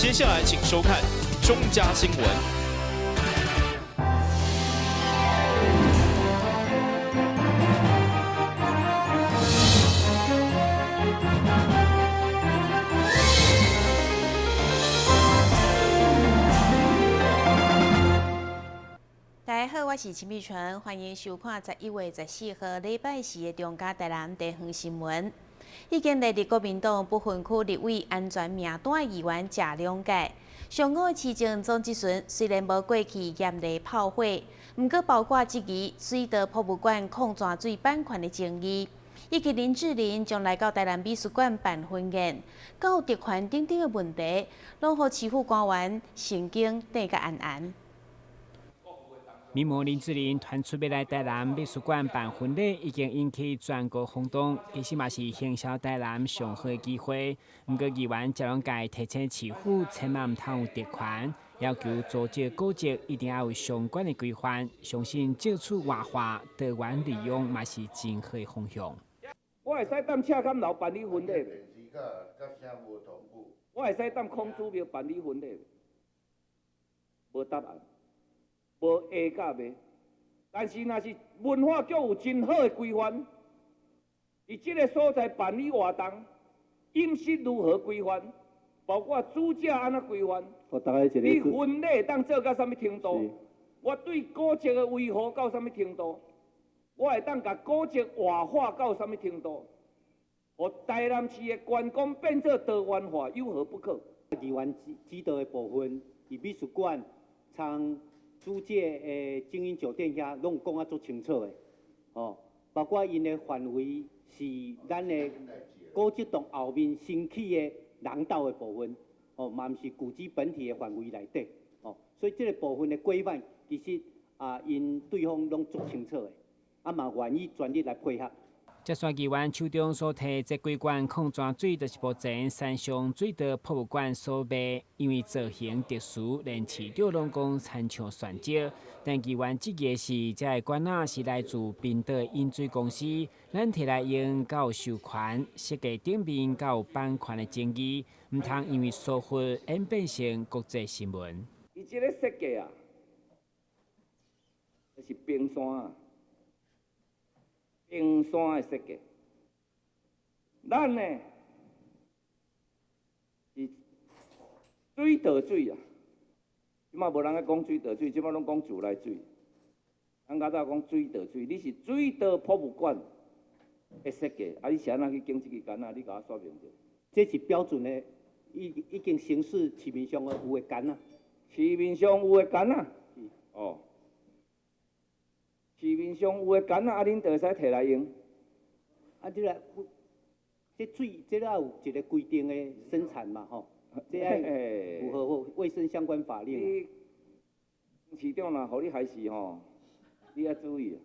接下來請收看中嘉新聞。大家好，我是陳美純，歡迎收看11月14號禮拜四的中嘉台南地方新聞。已經列入國民黨不分區立委安全名單的議員謝龍介，上個月市政總質詢雖然無過去嚴厲炮火，毋過包括質疑水道博物館礦泉水版權的爭議，以及林志玲將來到台南美術館辦婚宴，佮特權等等的問題，攏予市府官員神經硩甲絚絚。名模林志玲傳出欲來台南美術館辦婚禮，已經引起全國轟動。其實嘛是行銷台南上好的機會。毋過議員謝龍介提醒市府千萬毋通有特權，要求組織古蹟一定要有相關的規範。相信借此活化多元利用嘛是真好的方向。我會使踮赤崁樓辦理婚禮，我會使踮孔子廟辦理婚禮，無答案。無下甲袂，但是若是文化局有真好的規範，佇這个所在辦理活動，飲食如何規範，包括主食按怎規範，你婚禮會當做到啥物程度？我對古蹟的維護到啥物程度？我會當共古蹟活化到啥物程度？予台南市的觀光變做多元化，有何不可？議員指導的部分，佇美術館參租借的精英酒店遐，攏講啊足清楚的，哦，包括𪜶的範圍是咱的古蹟棟後面新起的廊道的部分，哦，嘛毋是舊址本體的範圍內底，哦，所以這个部分的規範，其實啊，𪜶對方攏足清楚的，啊嘛願意全力來配合。這選議員手中所提這幾罐礦泉水，就是目前山上水道博物館所賣，因為造型特殊，連市長攏講親像船隻。但議員質疑的是，這个罐仔是來自檳島飲水公司，咱提來用佮有授權，設計頂面佮有版權的爭議，毋通因為疏忽演變成國際新聞。伊這个設計啊，是冰山啊。冰山的設計，咱呢是水道水啊，這馬無人愛講水道水，這馬攏講自來水。咱較早講水道水，你是水道博物館的設計，啊，你是按怎去揀這支桿仔？你共我說明者。這是標準的，已經形式市面上的有的桿仔。市面上有的桿仔，哦。市面上有的桿仔，啊，恁就會使提來用。啊，這个，這水，這個有一個規定的生產嘛，吼，這愛符合衛生相關法令。你市長若予你害死吼，你愛注意。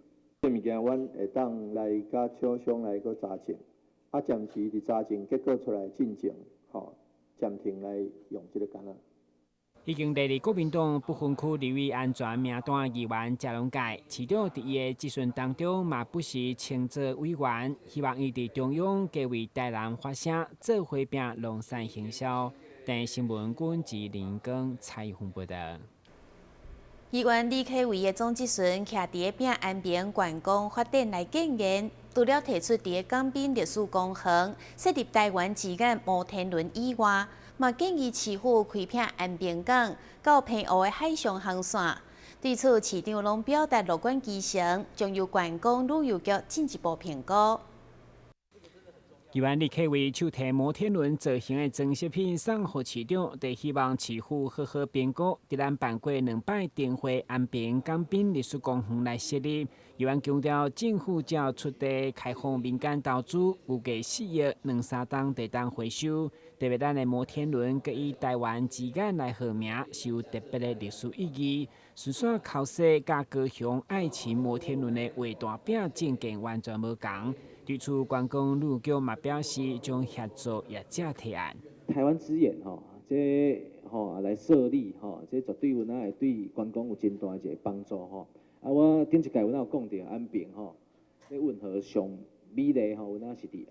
這物件，阮會當來佮廠商來閣查證，啊，暫時佇查證結果出來進前，吼，暫停來用這個桿仔。已經列入國民黨不分區立委安全名單議員謝龍介，市長佇伊的質詢當中嘛不時稱讚委員，希望伊佇中央加為台南發聲，做伙拚龍山行銷。台視新聞阮是林光采訪報導。議員李啟維的總質詢，徛佇咧拚安平觀光發展來建言，除了提出佇咧港濱歷史公園設立台灣之眼摩天輪以外，嘛建議市府開闢安平港到澎湖的海上航線。對此，市長攏表達樂觀其成，將由觀光旅遊局進一步評估。議員李啟維手提摩天輪造型的裝飾品送予市長，就希望市府好好評估，佇咱辦過兩擺燈會安平港濱歷史公園來設立。議員強調，政府只要出地開放民間投資，預計4億兩三冬就當回收。特別咱的摩天輪，閣以台灣之眼來號名，是有特別的歷史意義。順紲口西佮高雄愛情摩天輪的畫大餅證件完全無仝。對此，觀光旅局嘛表示，將協助業者提案。台灣之眼吼，這吼來設立吼，這絕對有哪會對觀光有真大一個幫助吼。啊，我頂一屆有哪有講著安平吼，這運河上美麗吼，有哪是佇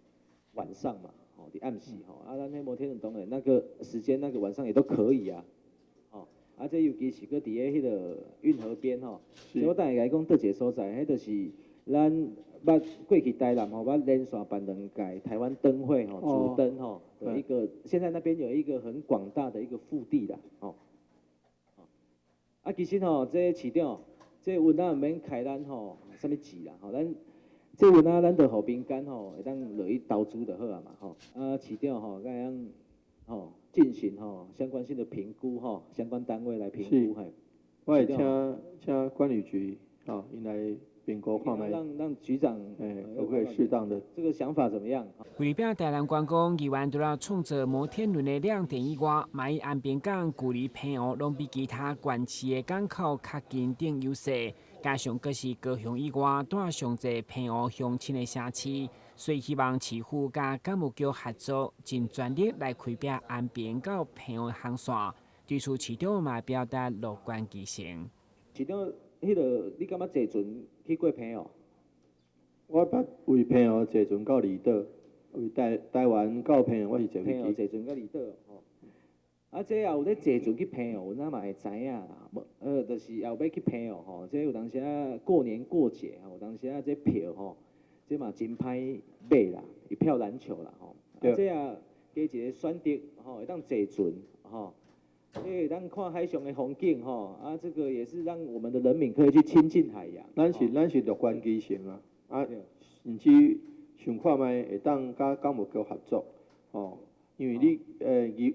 晚上嘛，吼，吼，佇暗時吼，啊，咱彼摩天輪當然那個時間那個晚上也都可以啊，吼，啊，這尤其是閣佇咧彼個運河邊吼，所以我等下共你講佗一个所在，彼就是咱捌過去台南吼，捌連續辦兩屆台灣燈會吼，主燈吼的一個，現在那邊有一個很廣大的一個腹地啦，吼。啊，其實吼，這市長，這有哪毋免開咱吼，啥物錢啦，吼，咱這有哪咱就予民間吼，會當落去投資就好啊嘛，吼。啊，市長吼，該樣吼進行吼相關性的評估吼，相關單位來評估嘿。我會請管理局吼，𪜶來評估看覓。讓局長，可不可以適當的？這個想法怎麼樣？為了台南觀光，議員除了創造摩天輪的亮點以外，嘛以安平港距離澎湖攏比其他縣市的港口較近等優勢，加上閣是高雄以外帶上濟澎湖鄉親的城市，所以希望市府佮港務局合作，盡全力來開闢安平到澎湖的航線。對此，市長嘛表達樂觀其成。市長，彼個你感覺坐船去過澎湖？我捌為澎湖坐船到離島，為台灣到澎湖，我是坐飛機。坐船到離島吼。啊，這也有咧坐船去澎湖，有哪嘛會知影啦？無，就是也有欲去澎湖吼。這有當時啊過年過節吼，有當時啊這票吼，這嘛真歹買啦，一票難求啦吼。啊，這也加一個選擇吼，會當坐船吼。會當看海上的風景吼，啊，這個也是讓我們的人民可以去親近海洋。咱是樂觀其成啊，啊，甚至想看覓會當佮港務局合作，吼，因為你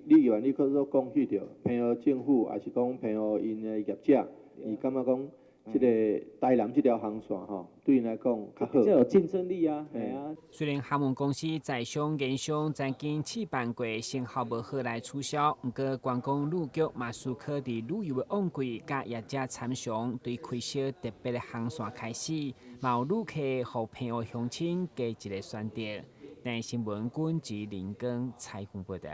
議員你閣所講彼著澎湖政府，抑是講澎湖𪜶的業者，伊感覺講這個台南這條航線吼，對𪜶來講較好。這有競爭力啊，係啊。雖然航運公司在商言商曾經試辦過成效無好來取消，毋過觀光旅局嘛思考佇旅遊的旺季，佮業者參詳，對開設特別的航線開始，嘛有旅客予澎湖鄉親加一個選擇。台新聞軍及林根採訪報導。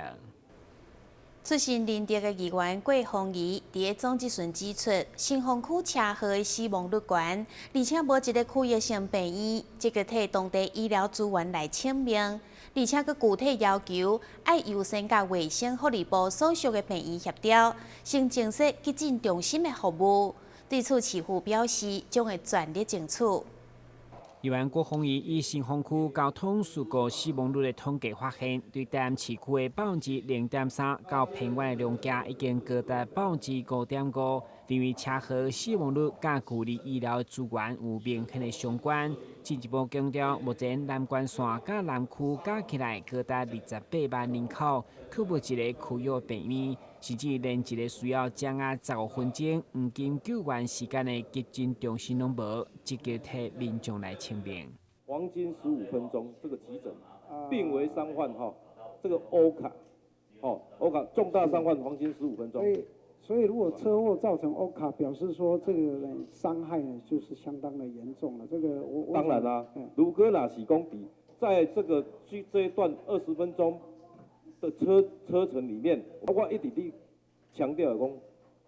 出身仁德的議員郭鳳儀，佇咧總質詢指出，新豐區車禍的死亡率懸，而且無一個區域性病院，積極替當地醫療資源來請命，而且閣具體要求，愛優先佮衛生福利部所屬的病院協調，先增設急診中心的服務。對此，市府表示將會全力爭取。議員郭鳳儀以新豐區交通事故死亡率的統計發現，對台南市區的0.3%到偏遠的龍崎已經高達5.5%，認為車禍死亡率佮距離醫療資源有明顯的相關。進一步強調，目前南關線佮南區加起來高達28萬人口，卻無一个區域病院，甚至連一個需要掌握15分鐘黃金救援時間的急診中心攏無，積極替民眾來請命。黃金15分鐘，這個急診，病危傷患哈，這個歐卡，哦，歐卡重大傷患黃金十五分鐘。所以如果車禍造成歐卡，表示說這個呢傷害呢就是相當的嚴重了。這個我當然啦，如果若是講佇在這個這一段20分鐘的車程裡面，我一直佇強調講，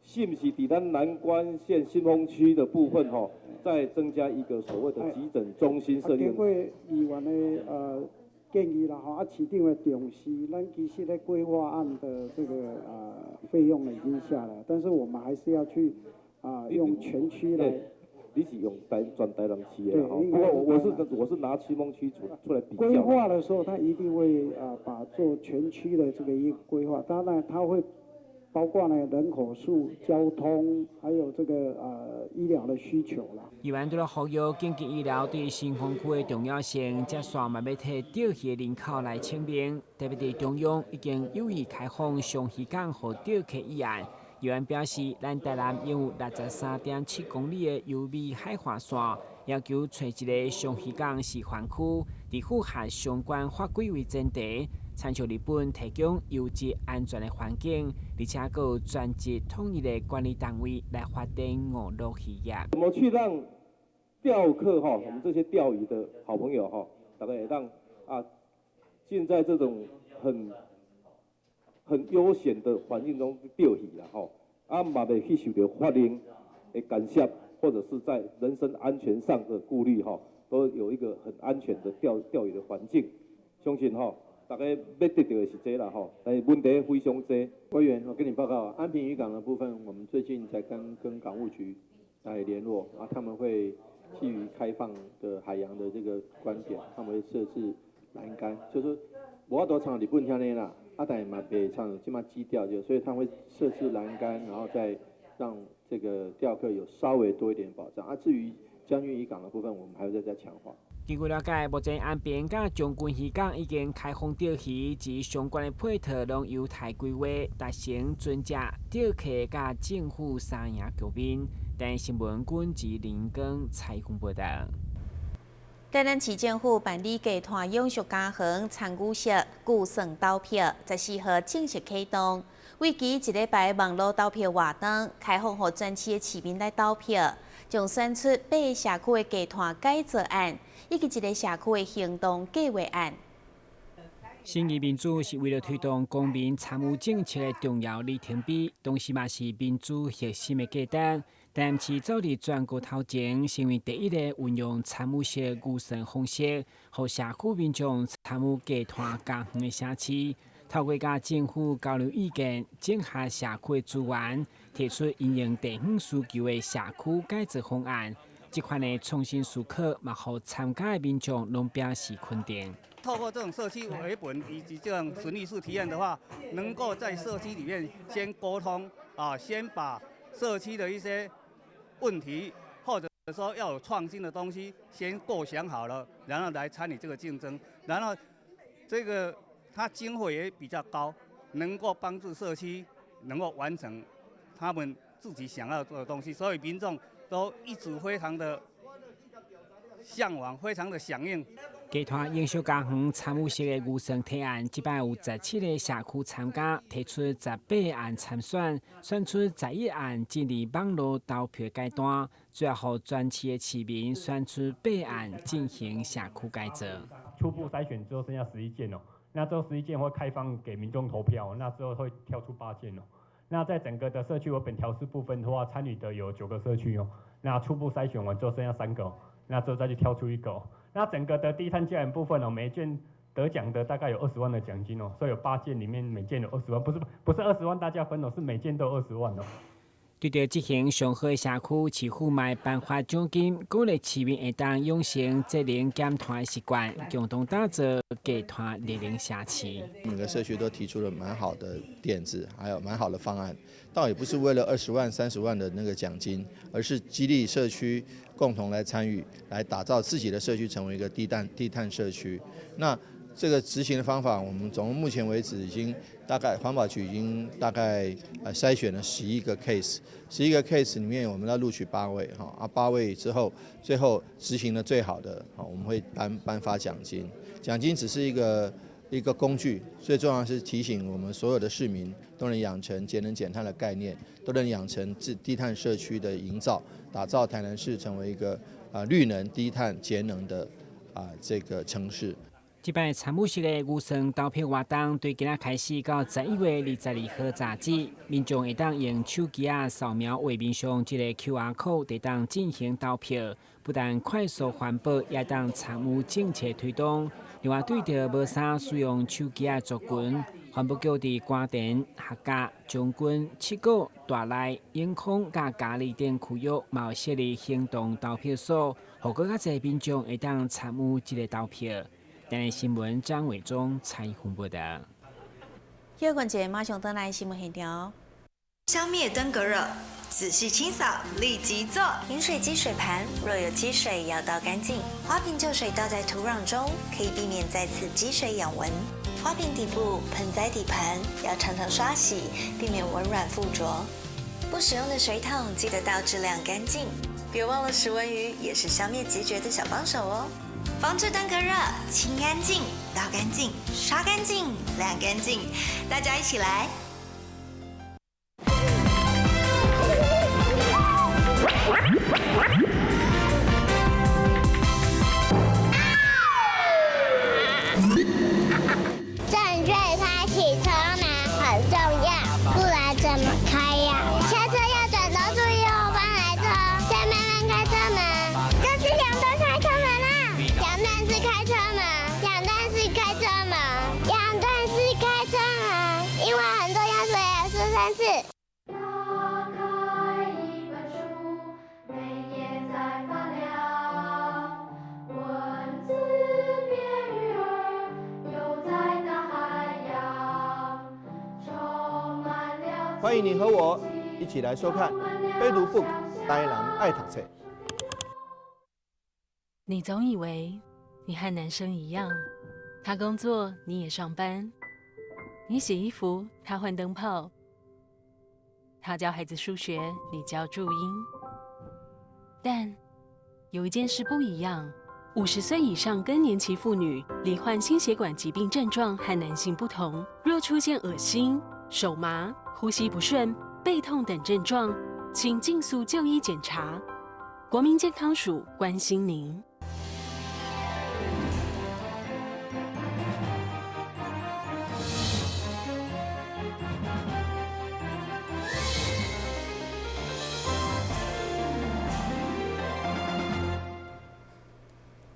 是毋是佇咱南關縣新豐區的部分吼，再增加一個所謂的急診中心設立。經過議員的建議啦吼，啊市長的重視，咱其實咧規劃案的這個費用已經下來，但是我們還是要去用全區來。你是用全台南市的吼，不過我是拿新豐區出來比較。規劃的時候，他一定會把做全區的這個一個規劃，當然他會包括呢人口數、交通，還有這個醫療的需求啦。議員除了呼籲緊急醫療對新豐區的重要性，接續嘛欲替釣魚的人口來請命，特別佇中央已經有意開放雙魚港予釣客議案。議員表示，咱台南擁有63.7公里的優美海岸線，要求揣一个雙魚港示範區，佇符合相關法規為前提，親像日本提供優質安全的環境，而且閣有專職統一的管理單位來發展五樂漁業。怎麼去讓釣客哈，我們這些釣魚的好朋友哈，大家會當啊，進在這種很悠閒的環境中釣魚啦吼，啊嘛袂去受著法令的干涉，或者是在人身安全上的顧慮吼，都有一個很安全的釣魚的環境。相信吼，大家要得到的是這啦吼，但是問題非常濟。委員，我跟你報告，安平漁港的部分，我們最近在跟港務局來聯絡，啊，他們會基於開放的海洋的這個觀點，他們會設置欄杆，就是無法度像日本遐呢啦，啊，但是嘛袂像這麼基調就，所以他會設置欄杆，然後再讓這個釣客有稍微多一點保障。啊，至於將軍漁港的部分，我們還會再強化。根據了解，目前安平佮將軍漁港已經開放釣魚及相關的配套，攏由台規劃達成船隻、釣客佮政府三贏局面。台新聞軍及林光採訪報道。台南市政府辦理低碳永續家園參與式預算投票，14號正式啟動。為期一禮拜網路投票活動，開放予全市的市民來投票，將選出八个社區的低碳改造案，以及一个社區的行動計劃案。審議民主是為了推動公民參與政策的重要里程碑，同時嘛是民主核心的價值。台南市走佇全國頭前，成為第一个運用參與式預算方式，予社區民眾參與低碳家園的城市。透過佮政府交流意見，整合社區資源，提出因應地方需求的社區改造方案。這款的創新思考，嘛予參加的民眾攏表示肯定。透過這種社區為本以及這種審議式提案的話，能夠在社區裡面先溝通啊，先把社區的一些問題，或者說要有創新的東西，先構想好了，然後來參與這個競爭，然後這個它經費也比較高，能夠幫助社區能夠完成他們自己想要做的東西，所以民眾都一直非常的嚮往，非常的響應。低碳永續家園參與式的預算提案，這擺有17個社區參加，提出18案參選，選出11案進入網路投票階段，最後全市的市民選出8案進行社區改造。初步篩選之後剩下11件哦，那這11件會開放給民眾投票，那之後會跳出8件哦。那在整個的社區為本調適部分的話，參與的有9個社區哦。那初步篩選完之後剩下3個，那之後再去挑出一個。那整個的低碳家園部分哦，每一件得獎的大概有二十萬的獎金哦，所以有8件裡面每件有二十萬，不是二十萬大家分哦，是每件都二十萬哦。對著執行上好的社區，市府嘛會頒發獎金，鼓勵市民會當養成節能減碳的習慣，共同打造低碳綠能社區。每個社區都提出了蠻好的點子，還有蠻好的方案，倒也不是為了20萬、30萬的那個獎金，而是激勵社區共同來參與，來打造自己的社區成為一個低碳社區。那這個執行的方法，我們從目前為止已經大概環保局已經大概篩選了十一個 case，十一個 case 裡面我們要錄取八位哈，啊八位之後最後執行的最好的，好我們會頒發獎金，獎金只是一個工具，最重要是提醒我們所有的市民都能養成節能減碳的概念，都能養成自低碳社區的營造，打造台南市成為一個啊綠能、低碳、節能的啊這個城市。這擺參與式的預算投票活動，對今仔開始到11月22號截止，民眾會當用手機仔掃描畫面上這個 QR code，會當進行投票，不但快速環保，也當參與政策推動。另外，對著無啥使用手機仔族群，環保局佇官田、客家、將軍、七股、大內、永康佮嘉義等區域，嘛有設立行動投票所，予閣較濟民眾會當參與這个投票。台視新聞張偉忠採訪報道。休困者馬上轉來新聞現場。消滅登革熱，仔細清掃，立即做。飲水機水盤若有積水，要倒乾淨。花瓶舊水倒在土壤中，可以避免再次積水養蚊。花瓶底部、盆栽底盤要常常刷洗，避免蚊卵附着。不使用的水桶記得倒置晾乾淨。別忘了食蚊魚也是消滅孑孓的小幫手哦。防治登革熱，清乾淨，倒乾淨，刷乾淨，晾乾淨，大家一起來。正確開啟車門很重要，不然怎麼開呀？下車要轉頭注意後方來車，再慢慢開車門，這是兩段開車門啦，兩段式開車門，兩段式開車門，要三四。打开一本书，每页在发亮，文字变鱼儿，游在大海洋，充满了。欢迎你和我一起来收看《非读 book 台南爱读册》。你总以为你和男生一样，他工作你也上班，你洗衣服他换灯泡，他教孩子数学你教注音。但有一件事不一样：50岁以上更年期妇女罹患心血管疾病症状和男性不同，若出现恶心、手麻、呼吸不顺、背痛等症状，请尽速就医检查。国民健康署关心您。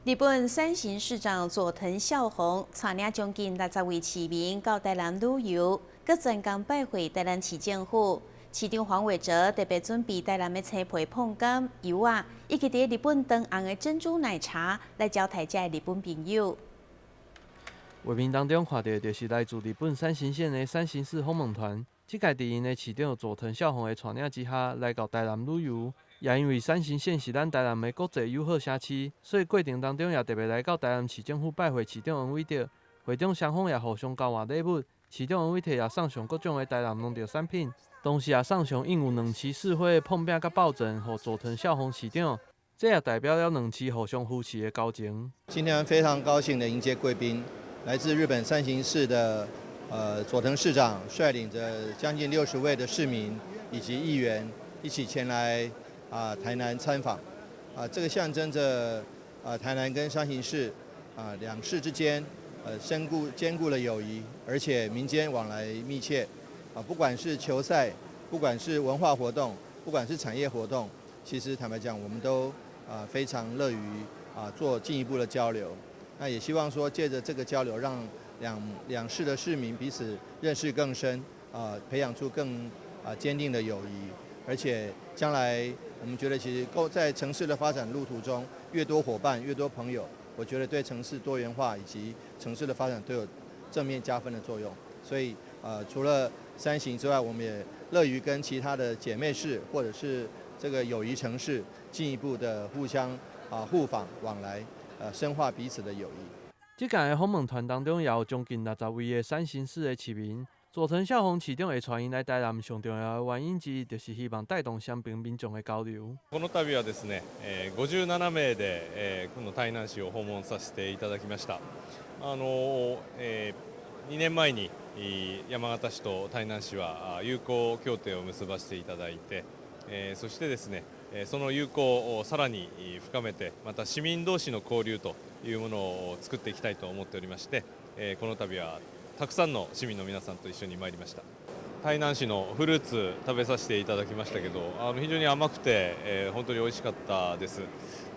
日本山形市长佐藤孝宏带领将近60位市民到台南旅游，阁专工拜会台南市政府。市长黄伟哲特别准备台南的青皮椪柑、柚仔，以及伫日本当红的珍珠奶茶来招待遮的日本朋友。画面当中看著就是来自日本山形县的山形市访问团，这届伫𪜶的市长佐藤孝宏的带领之下来到台南旅游。也因为山形县是咱台南的国际友好城市，所以过程当中也特别来到台南市政府拜会市长黄伟哲。会长双方也互相交换礼物，市长黄伟哲也送上各种的台南农特产品，同时也送上印有两市市徽的椪饼佮抱枕，予佐藤孝宏市长。这也代表了两市互相扶持的交情。今天非常高兴的迎接贵宾，来自日本山形市的佐藤市长率领着将近60位的市民以及议员一起前来台南参访，这个象征着台南跟山形市两市之间深固坚固了友谊，而且民间往来密切，不管是球赛，不管是文化活动，不管是产业活动，其实坦白讲，我们都非常乐于做进一步的交流。那也希望说借着这个交流，让两市的市民彼此认识更深，培养出更坚定的友谊，而且将来我们觉得其实够在城市的发展路途中，越多伙伴，越多朋友，我觉得对城市多元化以及城市的发展都有正面加分的作用。所以除了山形之外，我们也乐于跟其他的姐妹市或者是这个友谊城市进一步的互相互访往来，深化彼此的友谊。这届的访问团当中，也有将近60位的山形市的市民。佐藤孝宏市长会带𪜶来台南，上重要的原因之一，就是希望带动双边民众的交流。この度はですね、57名でこの台南市を訪問させていただきました。2年前に山形市と台南市は友好協定を結ばせていただいて、そしてですね、その友好をさらに深めて、また市民同士の交流というものを作っていきたいと思っておりまして、この度はたくさんの市民の皆さんと一緒に参りました。台南市のフルーツ食べさせていただきましたけど、非常に甘くて、本当に美味しかったです。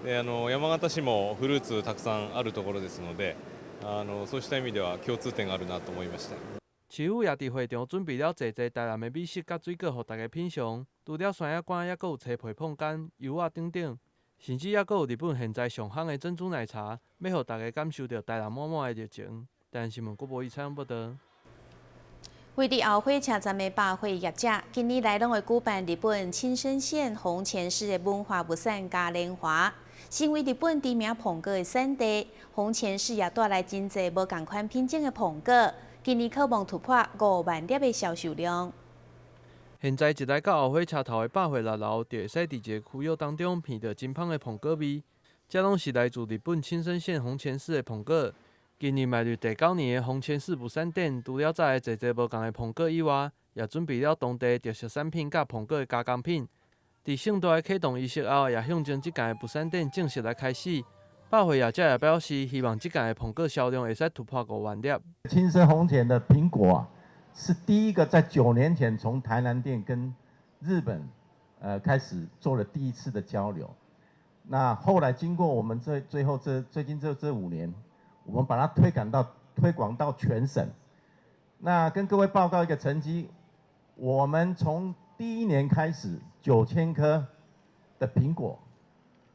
で、山形市もフルーツたくさんあるところですので、そうした意味では共通点があるなと思いました。市府也伫会场准备了济济台南的美食佮水果，予大家品尝。除了酸仔柑，犹阁有青皮椪柑、柚仔等等，甚至犹阁有日本现在上夯的珍珠奶茶，欲予大家感受著台南满满的热情。台南新闻郭博义采访报道。位伫后火车站的百货业者，近年来拢会举办日本青森县弘前市的文化物产嘉年华。身为日本知名苹果的产地，弘前市也带来真济无仝款品种的苹果。今年可望突破5万粒的销售量。现在一来到后火车头的百货六楼，就会使伫一个区域当中闻著真芳的苹果味。这拢是来自日本青森县弘前市的苹果。今年迈入第九年的弘前市物产展，除了载的济济无仝的苹果以外，也准备了当地特色产品佮苹果的加工品。伫盛大的启动仪式后，也象征这届的物产展正式来开始。百货业者也表示，希望这届的苹果销量会使突破5万粒。青森弘前的苹果啊，是第一个在9年前从台南店跟日本，开始做了第一次的交流。那后来经过我们这最后这最近这5年，我们把它推广到全省。那跟各位报告一个成绩，我們從第一年開始9000顆的蘋果，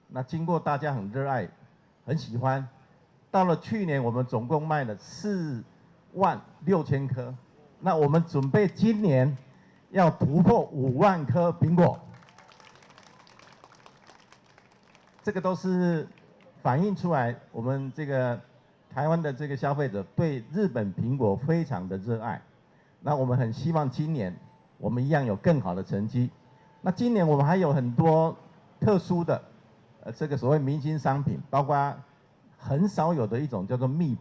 那經過大家很熱愛、很喜歡，到了去年我們總共賣了4萬6千顆，那我們準備今年要突破5萬顆蘋果，這個都是反映出來我們這個台灣的這個消費者對日本蘋果非常的熱愛。那我們很希望今年我們一樣有更好的成績。那今年我們還有很多特殊的，這個所謂明星商品，包括很少有的一種叫做蜜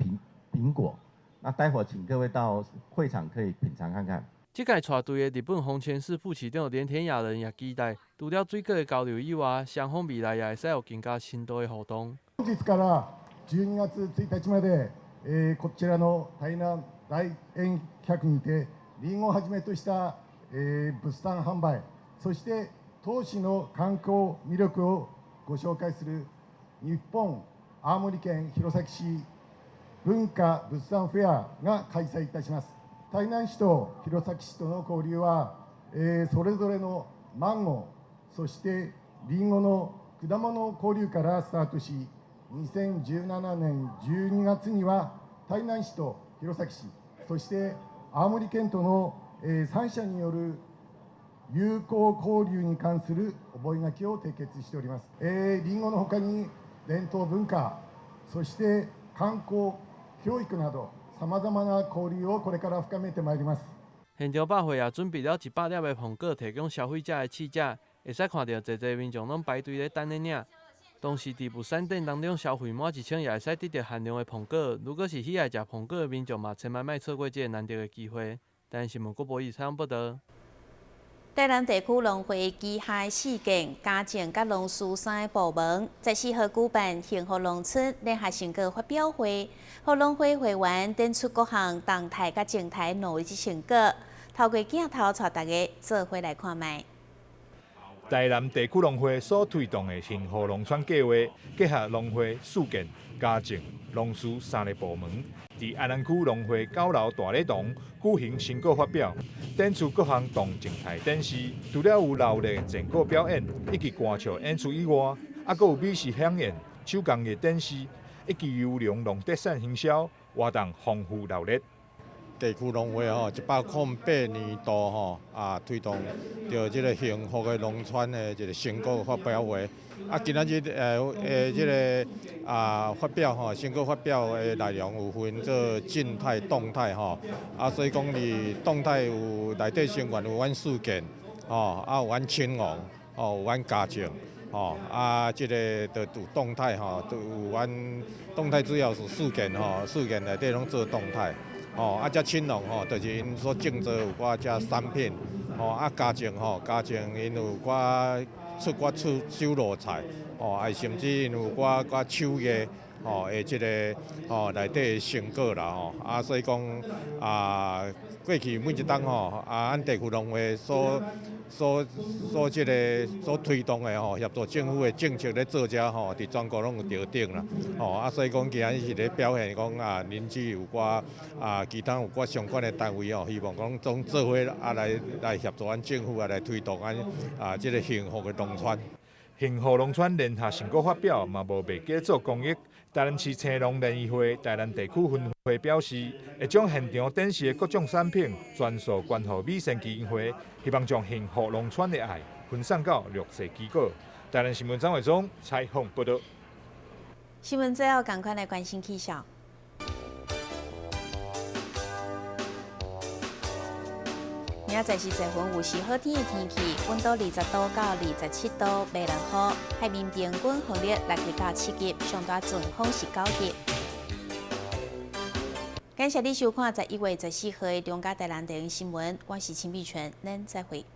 蘋果。那待會請各位到會場可以品嘗看看。這屆帶隊的日本豐前市副市長連田雅人也期待，除了水果的交流以外，雙方未來也會使有更加深度的互動。本日から12月1日まで、こちらの台南大円客にて、りんごをはじめとした、物産販売、そして当市の観光魅力をご紹介する日本青森県弘前市文化物産フェアが開催いたします。台南市と弘前市との交流は、それぞれのマンゴー、そしてりんごの果物交流からスタートし、2017年12月には台南市と弘前市、そして青森県との3者による友好交流に関する覚書を締結しております。りんごのほかに伝統文化、そして観光、教育などさまざまな交流をこれから深めてまいります。現場百貨也準備了100粒的蘋果，提供消費者來試食，會使看著濟濟民眾攏排隊咧等咧領。同時，佇物産展當中消費滿1000，也會使得著限量的蘋果。如果是喜愛食蘋果的民眾嘛，千萬莫錯過這個難得的機會。台南新聞郭博義採訪報導。台南地區農會旗下四建家政佮農事三个部門，14號舉辦幸福農村聯合成果發表會，予農會會員展出各項動態佮靜態努力成果，透過鏡頭帶大家做伙來看覓。台南地區農會所推動的幸福農村計劃，結合農會、畜建、家政、農事三个部門，佇安南區農會9樓大禮堂舉行成果發表，展出各項動靜態展示。除了有勞力戰果表演以及歌唱演出以外，猶閣有美食饗宴、手工藝展示以及優良農特產行銷活動，豐富熱鬧。地區農會吼，108年度吼啊，推動著這个幸福的農村的一个成果發表會。啊，今仔日這个啊發表吼，成果發表的內容有分做靜態、動態吼。啊，所以講佇動態有內底成員有阮四建吼，啊有阮青農，吼有阮家政，吼啊，這个就有動態吼，就有阮動態主要是四建吼，四建內底攏做動態。吼，啊，這青農吼，就是𪜶所種植有寡這產品，吼，啊，家政吼，家政𪜶有寡出寡出手路菜，吼，啊，甚至𪜶有寡寡手藝，吼，的這个吼內底的成果啦，吼，啊，所以講啊，過去每一冬吼，啊，咱地區農會所這个所推動的吼，協助政府的政策咧做遮吼，佇全國攏有得獎啦，吼啊，所以講今日是咧表現講啊，林子有寡啊，其他有寡相關的單位吼，希望講總做伙啊來協助咱政府啊來推動咱啊這个幸福的農村。幸福農村聯合成果發表嘛，無袂記做公益。台南市青農聯誼會台南地區分會表示，會將現場展示的各種產品全數捐予美善基金會，希望將幸福農村的愛分送到弱勢機構。台南新聞張偉忠採訪報導。新聞最後，趕快來關心氣象。明仔載是十分有時好天的天氣，溫度20度到27度，袂落雨。海面平均風力6級到7級，上大陣風是9級。感謝你收看11月14號的中嘉台南地方新聞，我是秦美泉，咱再會。